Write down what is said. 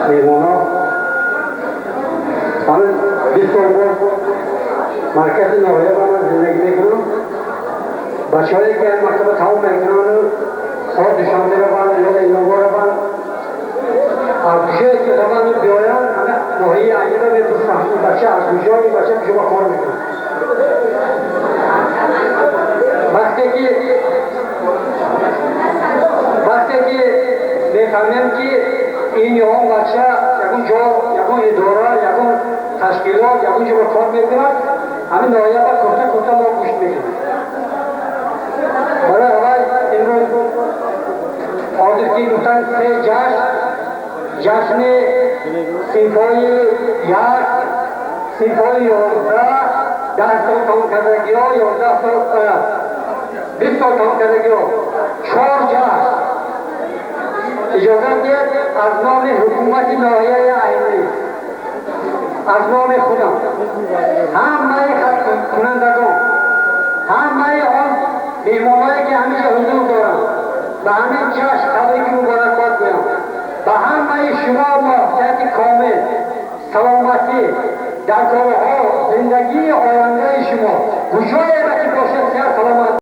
Меҳмонҳо, ҳамин 20 сол боз маркази ноҳия ба ман зиндагӣ мекунам. Бачаҳое ки мактаба тамом мекунану хоҳ Душанбе раванд ё Илмобод раванд, аз куҷое ки раванду биёянд, ҳама ноҳияи Айниро мепурсанд: ин бача аз куҷо, ин бача куҷо кор мекунад? Вақте ки мефаҳмем, ки ин ё он бача ягон ҷо, ягон идора, ягон ташкилот, ягон ҷо кор мекунад, ҳамин ноҳия ба курта курта мо гӯшт мекунем. Барои аввал имрӯз ҳозир ки гуфтан се ҷашн, ҷашни синфҳои як, синфҳои 11, 10 сол тамом кардагиҳо, 11 сол, 20 сол тамом кардагиҳо, чор ҷашн. Иҷозат диҳед, аз номи ҳукумати ноҳияи Айнӣ, аз номи худам, ҳамаи хатмкунандагон, ҳамаи он меҳмонҳое ки ҳамеша ҳузур доранд, ба ҳамин ҷашн табрики муборакбод гӯям. Ба ҳамаи шумо муваффақияти комил, саломатӣ дар корҳо, зиндагии ояндаи шумо куҷое ки бошад, сиҳат, саломат.